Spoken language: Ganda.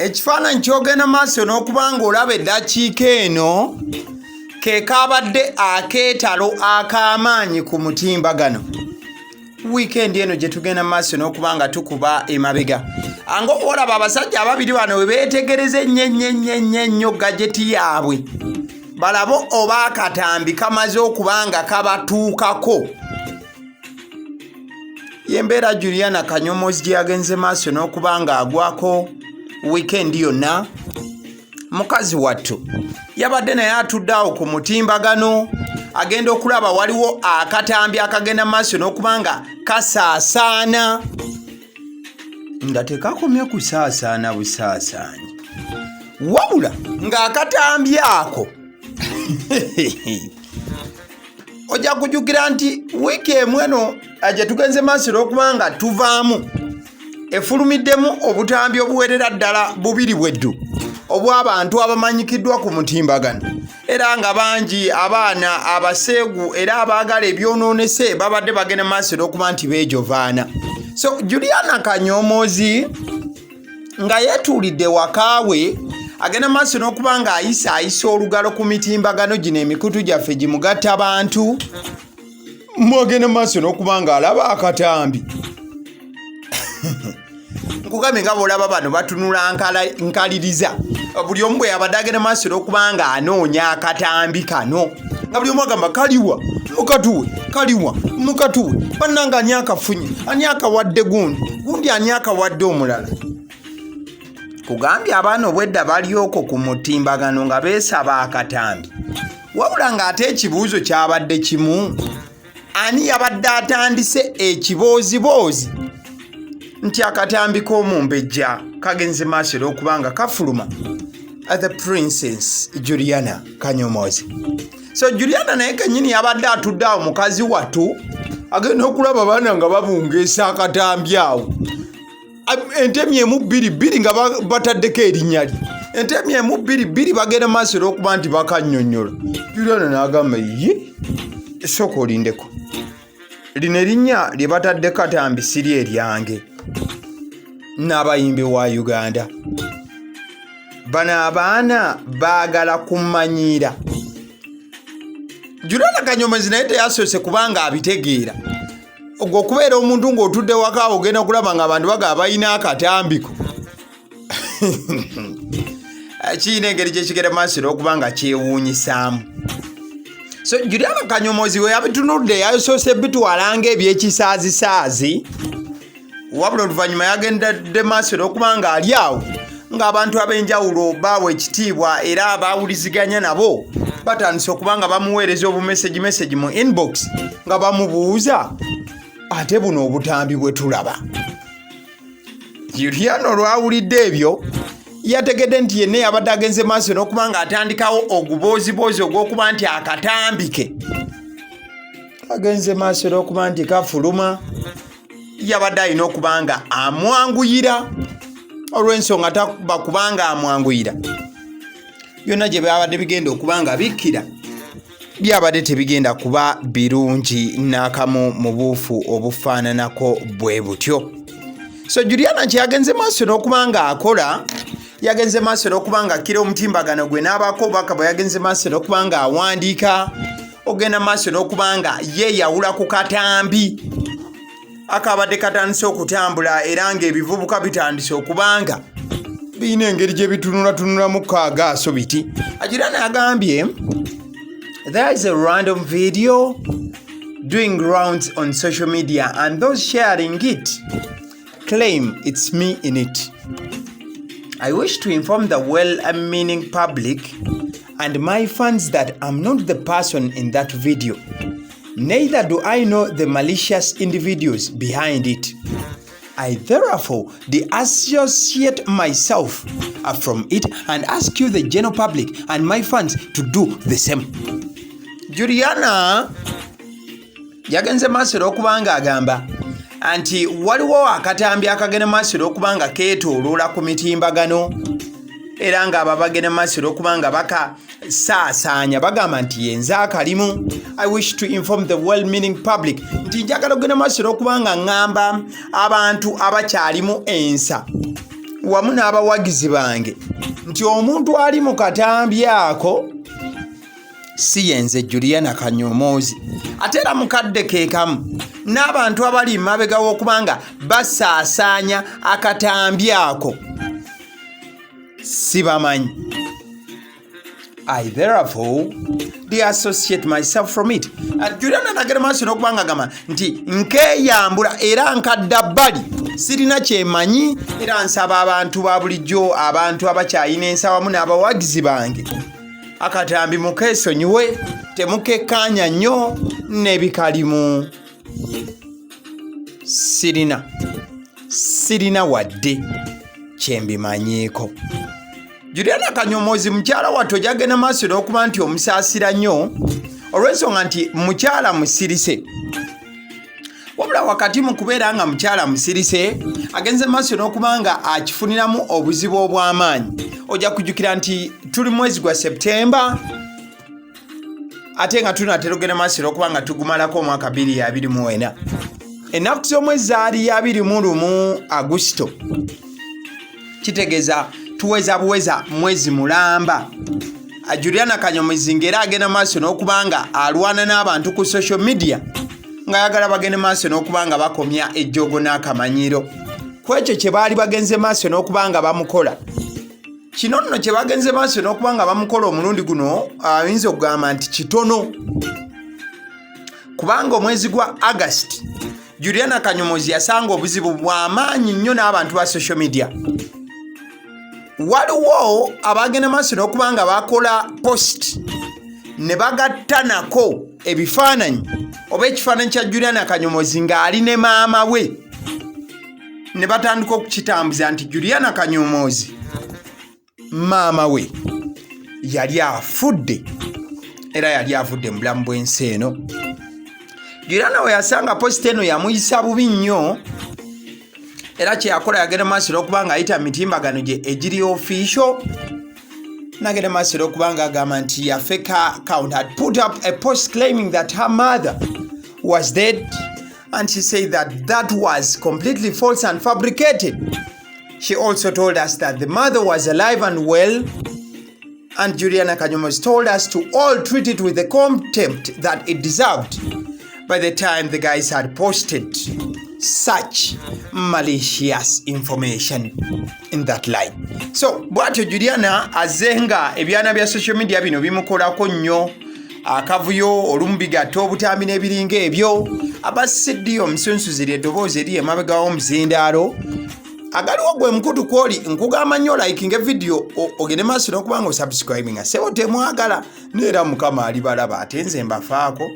Ekifaananyi ky'ogenda maaso n'okuba ng'olaba eddakiika eno ke kaabadde akeetalo ak'amaanyi ku mutimbagano wiikendi eno gye tugenda maaso n'okuba nga tukuba emabega nga olaba abasajja ababiri bano we beetegereza ennyo ennyo ennyo ennyo ennyo gajeti yaabwe balabe oba akatambi kamaze okuba nga kabatuukako. Y'embeera Juliana Kanyomozi gye yagenze maaso n'okuba ng'agwako wiikendi yonna. Mukazi wattu yabadde naye atudde awo ku mutimbagano agenda okulaba waliwo akatambi akagenda maaso n'okuba nga kasaasaana nga tekakomye kusaasaana busaasaanyi wabula ng'akatambi ako ojja kujukira nti wiiki emu eno eh, gye tugenze maaso olw'okuba nga tuvaamu efulumiddemu obutambi obuwerera ddala bubiri bweddu obw'abantu abamanyikiddwa ku mutimbagano era nga bangi abaana abaseegu era abaagala ebyonoonese babadde bagenda maaso olw'okuba nti beejovaana. So Juliana Kanyomozi nga yeetuulidde waka we agenda maaso n'okuba ng'ayisa ayisa olugalo ku mitimbagano gino emikutu gyaffe gimugatta bantu mwagenda maaso n'okuba ng'alaba akatambi. Nkugambye nga bw'olaba bano batunula nkaliriza buli omu bwe yabadde agenda maaso n'okuba ng'anoonya akatambi kano nga buli omu agamba kaliwa mukatuwe, kaliwa mukatuwe, bannange ani akafunye, ani akawadde gundi gundi, ani akawadde omulala. Kugambye abaana obwedda bali okwo ku mutimbagano nga beesaba akatambi, wabula ng'ate ekibuuzo kyabadde kimu, ani yabadde atandise ekibooziboozi nti akatambi k'omumbejja kagenze maaso era okuba nga kafuluma the Princess Juliana Kanyomozi. So Juliana naye kenyini yabadde atudde awo mukazi wattu agenda okulaba baana nga babungeesa akatambi awo entemi emu bbiri bbiri nga bataddeko erinnya lye, entemi emu bbiri bbiri bagenda maaso era okuba nti bakannyonnyola. Juliana n'agamba, ye sooka olindeko, lino erinnya lye bataddeko katambi siri eryange n'abayimbi wa Uganda. Bano abaana baagala kummanyiira. Juliana Kanyomozi naye teyasoose kubanga abitegeera ogwo okubeera omuntu ng'otudde waka ogenda okulaba nga abantu bagaba balina akatambiko kirina engeri gyekigenda maaso era okuba nga kyewuunyisaamu. So Juliana Kanyomozi we yabitunudde yasoose bitwala ng'ebyekisaazisaazi, wabula oluvannyuma yagendedde maaso era okuba nga ali awo ng'abantu ab'enjawulo baawa ekitiibwa era bawuliziganya nabo batandise okuba nga bamuweereza obumesegi mesegi mu inbox nga bamubuuza ate buno obutambi bwe tulaba. Juliana olwawulidde ebyo yategedde nti yenna yabadde agenze maaso n'okuba ng'atandikawo ogubooziboozi ogw'okuba nti akatambi ke kagenze maaso n'okuba nti kafuluma yabadde alina okuba nga amwanguyira olw'ensonga takuba kubanga amwanguyira byonna gye byabadde bigenda okuba nga bikkira byabadde tebigenda kuba birungi n'akamu mu buufu obufaananako bwe butyo. So Juliana kye yagenze maaso n'okuba nga akola, yagenze maaso n'okuba nga akkira omutimbagano gwe n'abaako obubaka bwe yagenze maaso n'okuba nga awandiika ogenda maaso n'okuba nga yeeyawula ku katambi akabadde katandise okutambula era ng'ebivubuka bitandise okuba nga birina engeri gye bitunulatunulamu kaagaaso biti. Agira n'agambye, "There is a random video doing rounds on social media and those sharing it claim it's me in it. I wish to inform the well-meaning public and my fans that I'm not the person in that video. Neither do I know the malicious individuals behind it. I therefore disassociate myself from it and ask you, the general public, and my fans to do the same." Juliana yagenze maaso era okuba nga agamba nti waliwo akatambi akagenda maaso era okuba nga keetooloola ku mitimbagano era ng'abo abagenda maaso era okuba nga bakasaasaanya bagamba nti yenze akalimu. "I wish to inform the well meaning public," nti njagala okugenda maaso era okuba nga ŋŋamba abantu abakyalimu ensa Wamu n'abawagizi bange nti omuntu ali mu katambi ako si yenze Juliana Kanyomozi. Ate era mukadde ke kamu n'abantu abali mabega w'okuba nga basaasaanya akatambi ako sibamanyi. I therefore disassociate myself from it. Juliana nagenda maaso n'okuba nga agamba nti nkeeyambula era nkadda bbali, sirina kyemanyi, era nsaba abantu ba bulijjo, abantu abakyayina ensa wamu n'abawagizi bange, akatambi mukeesonyiwe, temukekkaanya nnyo n'ebikalimu. Sirina wadde kyembimanyiiko. Juliana Kanyomozi mukyala wattu ojagenda maaso n'okuba nti omusaasira nnyo olw'ensonga nti mukyala musirise. Wabula wakati mu kubeera nga mukyala musirise, agenze maaso n'okuba nga akifuniramu obuzibu obw'amaanyi. Ojja kujjukira nti tuli mwezi gwa Septemba, ate nga tunatera ogenda maaso n'okuba nga tugumalako omwaka 2024. Ennaku z'omwezi zaali 21 Agusito, kitegeeza tuweza buweza mwezi mulamba. Juliana Kanyomozi ng'era agenda maaso n'okuba nga alwana n'abantu ku social media, ng'ayagala bagende maaso n'okuba nga bakomya ejjoogo n'akamanyiro ku ekyo kye baali bagenze maaso n'okuba nga bamukola. Kino nno kye bagenze maaso n'okuba nga bamukola omulundi guno, ayinza okugamba nti kitono, kubanga omwezi gwa Agasti Juliana Kanyomozi yasanga obuzibu bw'amaanyi nnyo n'abantu ba social media. Waliwo abagenda maaso n'okuba nga bakola post ne bagatta nako ebifaananyi oba ekifaananyi kya Juliana Kanyomozi ng'ali ne maama we, ne batandika okukitambuza nti Juliana Kanyomozi maama we yali afudde era yali avudde mu bulamu bw'ensi eno. Juliana we yasanga post eno yamuyisa bubi nnyo, era kyeyakola yagenda maaso n'okuba nga ayita mitimbagano gye egiri official, nagenda maaso n'okuba nga agamba nti a fake account had put up a post claiming that her mother was dead, and she said that that was completely false and fabricated. She also told us that the mother was alive and well, and Juliana Kanyomozi told us to all treat it with the contempt that it deserved by the time the guys had posted such malicious information in that line. So bw'atyo Juliana azze nga ebyana bya social media bino bimukolako nnyo akavuyo, olumu bigatta obutambi n'ebiringa ebyo. Aba CD omusunsuzi, eddoboozi eri emabega w'omuzindaalo agaliwo gwe mukutu kwoli, nkugamba nnyo likinga evidiyo, ogende maaso n'okuba nga osubscribinga. Sebo temwagala neera Mukama alibalaba, ate nze mbafaako.